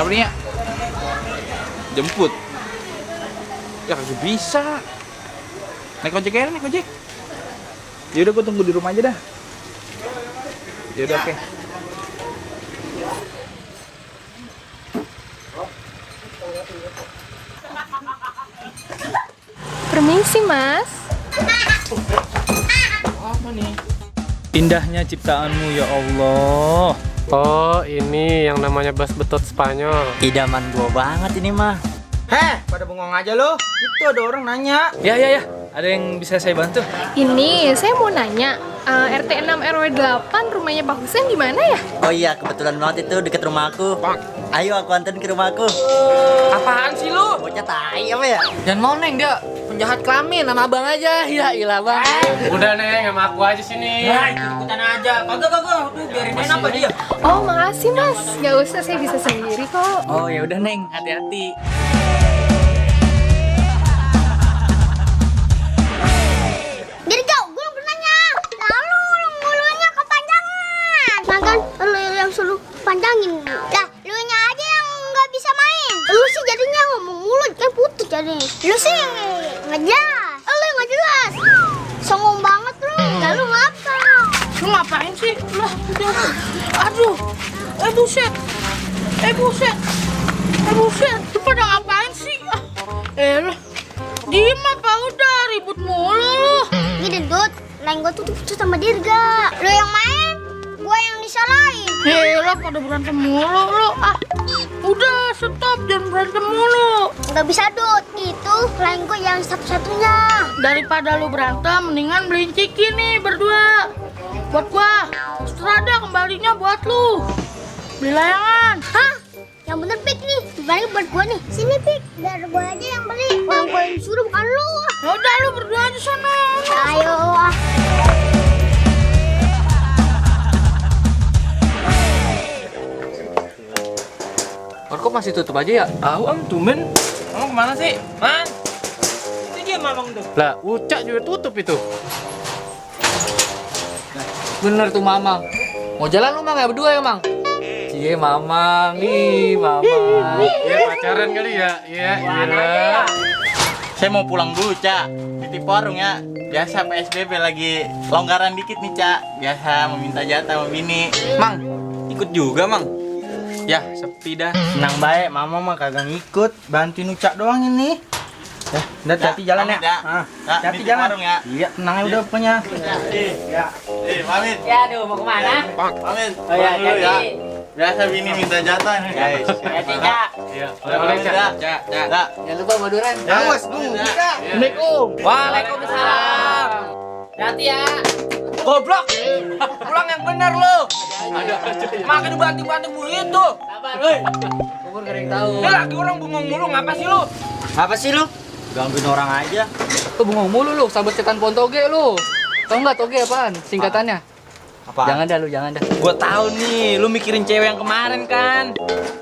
Kenapa nih ya? Jemput. Ya kagak bisa. Naik ojek aja, naik ojek. Ya udah, gue tunggu di rumah aja dah. Ya udah, oke. Permisi, Mas. Apa nih? Indahnya ciptaanmu ya Allah. Oh, ini yang namanya bas betot Spanyol. Idaman gua banget ini mah. Heh, pada bengong aja lo. Itu ada orang nanya. Ya. Ada yang bisa saya bantu? Ini saya mau nanya, RT 6 RW 8 rumahnya Pak Husen di mana ya? Oh iya, kebetulan banget itu deket rumah aku. Ayo aku anterin ke rumah aku. Apaan sih lu? Bocah tai apa ya? Jangan mau neng, dia penjahat kelamin sama abang aja. Ya ilah bang. Udah Neng, sama aku aja sini. Ya ikutan aja. Kagak. Tuh biarin aja apa dia. Oh, makasih, Mas. Nggak usah, saya bisa sendiri kok. Oh ya udah Neng, hati-hati. Dirga, gue mau nanya. Lalu ngulunya kepanjangan. Makan lu yang suruh panjangin. Lah, lu nya aja yang nggak bisa main. Lu sih jadinya ngomong mulut kayak putus jadi. Lu sih nggak jelas. Lu nggak jelas. Songong banget lu. Lalu ngapa? Lu ngapain sih? Lah, udah. Aduh. Buset. Buset. Lu pada ngapain sih? Lah. Diem apa udah ribut mulu lu. Gini, Dut. Lain gue tuh putus sama Dirga. Lu yang main, gue yang disalahin. Lah pada berantem mulu lu. Udah stop, jangan berantem mulu. Nggak bisa, Dut. Itu lain gue yang satu-satunya. Daripada lu berantem, mendingan beliin ciki nih berdua. Buat gua. Strada kembalinya buat lu. Beli layangan. Hah? Yang bener, Pik nih. Dibalik buat gue nih. Sini, Pik. Biar gue aja yang beli. Orang gue yang disuruh, bukan lu. Ya udah lu berdua aja sana. Ayo. Kok masih tutup aja ya? Tahu tumben. Kamu kemana sih? Man. Itu dia mamang tuh. Lah, Ucak juga tutup itu. Bener tuh mamang. Mau jalan lu Mang ya berdua ya Mang? Cie mamang nih, mamang. Ya pacaran kali ya. Iya, iyalah. Saya mau pulang dulu, Cak. Titip warung ya. Biasa PSBB lagi longgaran dikit nih, Cak. Biasa meminta jatah sama bini. Mang, ikut juga Mang. Ya, sepi dah. Senang baik, mama mah kagak ngikut. Bantuin Ucak doang ini. Udah hati jalan ya. Hati jalan. Warung ya. Iya, tenang aja udah punya. Ya. Pamit. Ya, aduh, mau kemana? Pamit. Oh ya, Pulang dulu ya. jadi. Biasa bini minta jatah nih, guys. Jadi, Cak. Iya, Boleh, Cak. Ya. Jangan lupa bawa durian. Awas, Bu. Assalamualaikum. Waalaikumsalam. Hati ya. Goblok. Pulang yang benar lu. Makan dibanting-banting begitu. Sabar, woi. Umur gak ada yang tahu. Dia lagi orang bengong mulu, ngapa sih lu? Apa sih lu? Gangguin orang aja. Lu bengong mulu lu, sahabat setan pohon toge lu. Tau nggak toge apaan? Singkatannya? Apa? Jangan dah lu, jangan dah. Gua tahu nih, lu mikirin cewek yang kemarin kan?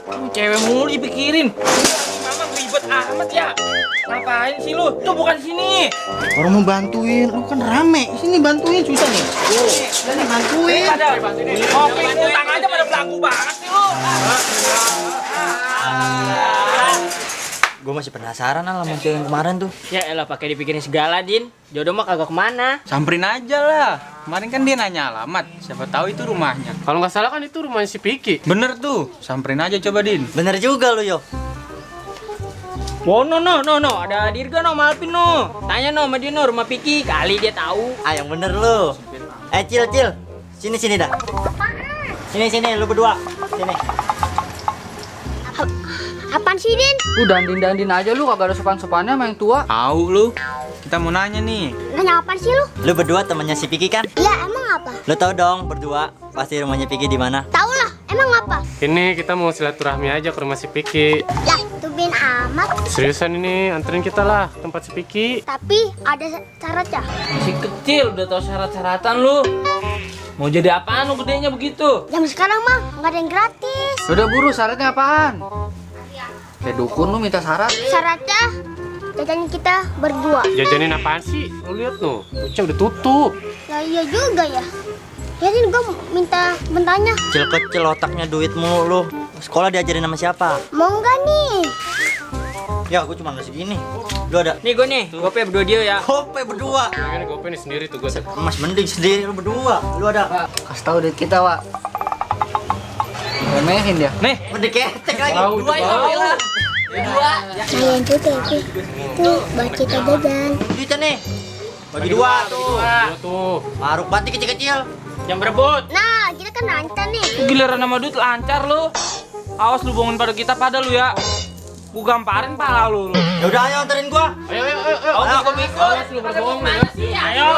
Lu cewek mulu dipikirin. Mamang ribet amat ya. Ngapain sih lu? Tuh bukan sini. Orang mau bantuin, lu kan rame. Sini bantuin susah nih. Sini bantuin. Kopi utang aja pada belagu banget sih lu. Gue masih penasaran lah sama cewek yang kemarin tuh. Ya elah pakai dipikirin segala, Din. Jodoh mah kagak kemana. Samperin aja lah. Kemarin kan dia nanya alamat. Siapa tahu itu rumahnya. Kalau nggak salah kan itu rumahnya si Piki. Bener tuh. Samperin aja coba, Din. Bener juga lu, Yo. Oh no. Ada Dirga no, Malpin no. Tanya no sama dia no, rumah Piki. Kali dia tahu. Ah, yang bener lu. Cil. Sini dah. Sini, lu berdua. Sini. Apaan sih, Din? Udah dandin aja lu, kagak ada sopan-sopannya sama yang tua. Tahu lu. Kita mau nanya nih. Nanya apaan sih lu? Lu berdua temannya si Piki kan? Ya, emang apa? Lu tahu dong berdua pasti rumahnya Piki di mana? Tahu lah, emang apa? Ini kita mau silaturahmi aja ke rumah si Piki. Lah, tubin amat. Seriusan ini, anterin kita lah ke tempat si Piki. Tapi ada syaratnya. Masih kecil, udah tahu syarat-syaratan lu. Mau jadi apaan lu gedenya begitu? Jam sekarang mah nggak ada yang gratis. Udah buru, syaratnya apaan? Kayak dukun lu minta syarat. Syaratnya jajan kita berdua. Jajanin apaan sih? Lu lihat tuh, Ucak udah tutup. Ya iya juga ya. Jadi gue minta bentanya. Kecil-kecil otaknya duit mulu lu. sekolah diajarin sama siapa? Mau nggak nih? Ya, gue cuma ngasih gini. Lu ada? Nih gue nih, gope berdua dia ya. Gope berdua. Ini gue nih sendiri tuh gue. Mas mending sendiri lu berdua. Lu ada? Kasih tahu duit kita, Wak. Remehin dia. Nih, Mending ketek lagi. dua ya lah. Saya juga itu. Tuh buat kita jajan. Duitnya nih. Bagi dua tuh. Tuh. Maruk banget kecil-kecil. Yang berebut. Nah, kita kan lancar nih. Giliran sama duit lancar lu. Awas lu bohongin pada kita pada lu ya. Gua gamparin pala lu. Ya udah ayo anterin gua. Ayo. Ayo, gue ikut. Lu berbohong ya. Ayo.